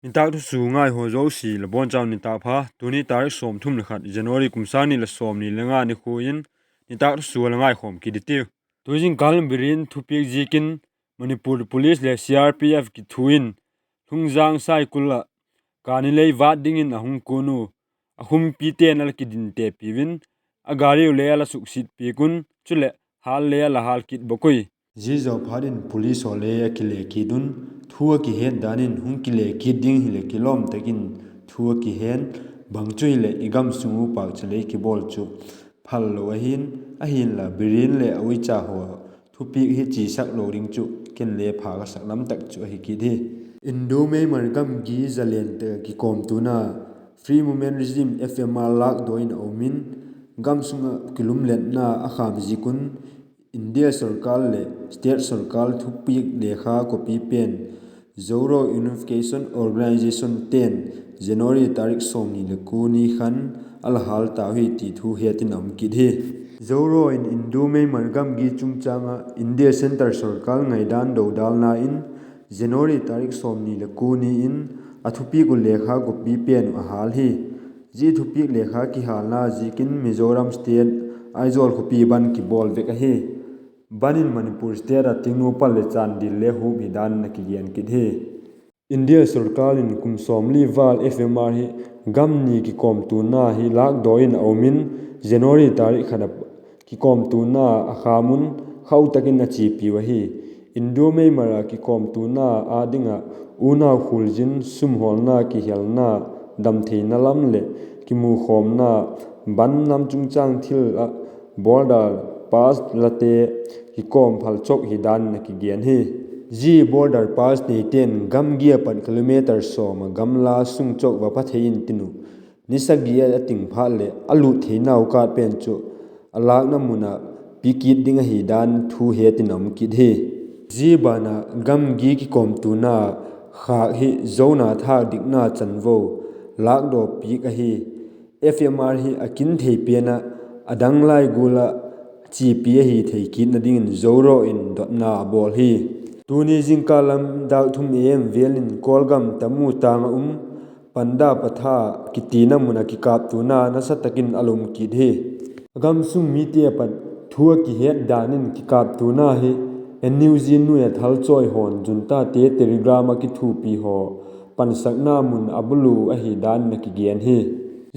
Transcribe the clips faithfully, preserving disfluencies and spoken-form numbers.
Nitâk thusua ngaihaw zosia la bawn chau nitâk pha. Tuni tarik sawmthum le khat January kum sâng ni leh sawmni le nga nikhua in nitâk thusua la ngaikhawm kit i tiu. Tuzingkal Biren thupiak ziakin Manipur Police leh C R P F kithu in Lhungzang Saikul ah kani lei vât dingin a hung kuan u, a humpite'n a la kidintepiu in, a gari u le a la suksiat piak un, chuleh hâl le a la hâl kit bawk ui. Zia zaw phat in police haw le a kile kit un, thu a kihet dan in hung kile kit ding hileh kilawm tak in thu a kihen, bang chu hileh i gam sung u pâkcha lei kibawl chu phal lo ahi'n, ahi'nla Biren leh a uicha haw thupiak hi chiasak lo ding chu ken le pha ka sak lam tak chu ahi kit hi. Indo-Myanmar gamgi zalen tak ah kikawmtuana Free Movement Regime, F M R, lâkdaw in a um in, gam sung ah kilumletna a khâm ziak un, India sorkar leh state sorkar thupiak lekha copy pen Zoraw Unification Organisation te'n January tarik sawmni le kua ni khan a la hâl tau hi ti thu het in a um kit hi. Zoraw in Indo-Myanmar gamgi chungchâng ah India Centre sorkar ngaidan dodalna in January tarik sawmni le kua ni in a thupiak uh lekha copy pen uh a hâl hi. Zia thupiak lekha kihâlna ziakin Mizoram state Aizawl khawpi ban kibawl vek ahi. Ban in Manipur state ah Tengnoupal leh Chandel le hup hi dan in a kigen kit hi. India sorkar in kum sawmli vâl F M R hi gam ni kikawmtuana hi lâkdaw in a um in, January tarik khat ah kikawmtuana a khâm un, khau tak in a chiapiu ahi. Indo-Myanmar ah kikawmtuana â ding ah unau khualzin, sumhawlna, kihelna, damtheina lam leh kimukhawmna, ban nam chungchâng thil ah border pass late kikawm phal chawk hi dan in a kigen hi. Zia border pass neite'n gamgi ah pat kilometer sawm ah gamla sung chawk va pha thei intin uh, ni sagi a ting phat leh a lût theinau card pen chu a lâkna mun ah pi kit ding ahi dan thu het in a um kit hi. Zia ban ah gamgi kikawmtuana khâk hi zona thâk dikna chanvo lâkdaw piak ahi. F M R hi a kin thei pen ah a dang lai gual ah chiapi ahi thei kitna dingin Zoraw in dotna a bawl hi. Tuni zingkal lam dâk thum A M vêl in Kawlgam Tamu tâng ah um Panda Patha kitina mun ah kikâptuana nasa tak in a la um kit hi. A gam sung mite a pat thu a kihet dan in kikâptuana hi N U G nuai ah thalchawi haw'n juntate Telegram ah kithupi haw pansakna mun a bulu ahi dan in a kigen hi.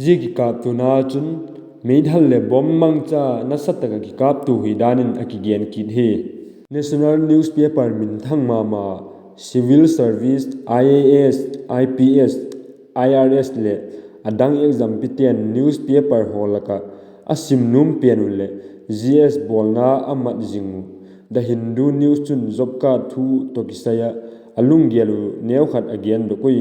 Zia kikâptuana chun meithal leh bomb mangcha nasa tak ah kikâptu hi dan in a kigen kit hi. National newspaper minthang ma ma, civil service, I A S, I P S, I R S leh a dang exam pite'n newspaper haw lak ah a sim nuam pen uh leh G S bawlna a mat zing uh The Hindu News chun job card thu tawh kisai ah a lunggel uh neukhat a gendok ui.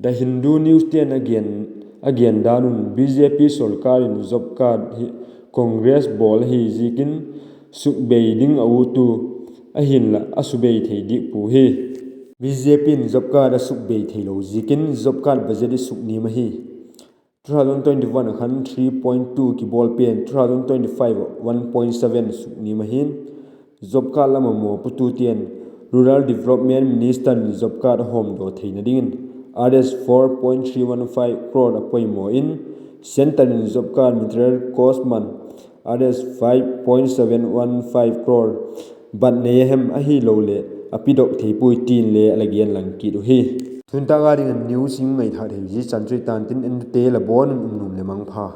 The Hindu News te'n a gen dan un B J P sorkar in job card hi Congress bawl ahi ziakin sukbei ding a ut u, ahinla a subei thei diak pua hi. B J P in job card a sukbei theilo ziakin job card budget i suknim ahi. Two thousand twenty-one ah khan three point two kibawl pen two thousand twenty-five ah one point seven suknim ahi'n. Job card lam ah mawpuatute'n Rural Development Minister in job card a hawmdaw theina dingin R S four point three one five crore a poimaw in, Centre in job card material cost man R S five point seven one five crore bat nei a hem ahiloleh a pidok thei puai tin le a la gen lang kit uhi. Tuntâk a dingin news i ngaithâk thei zia chan chu i tan tin, entute la bawn un um nuam leh mangpha.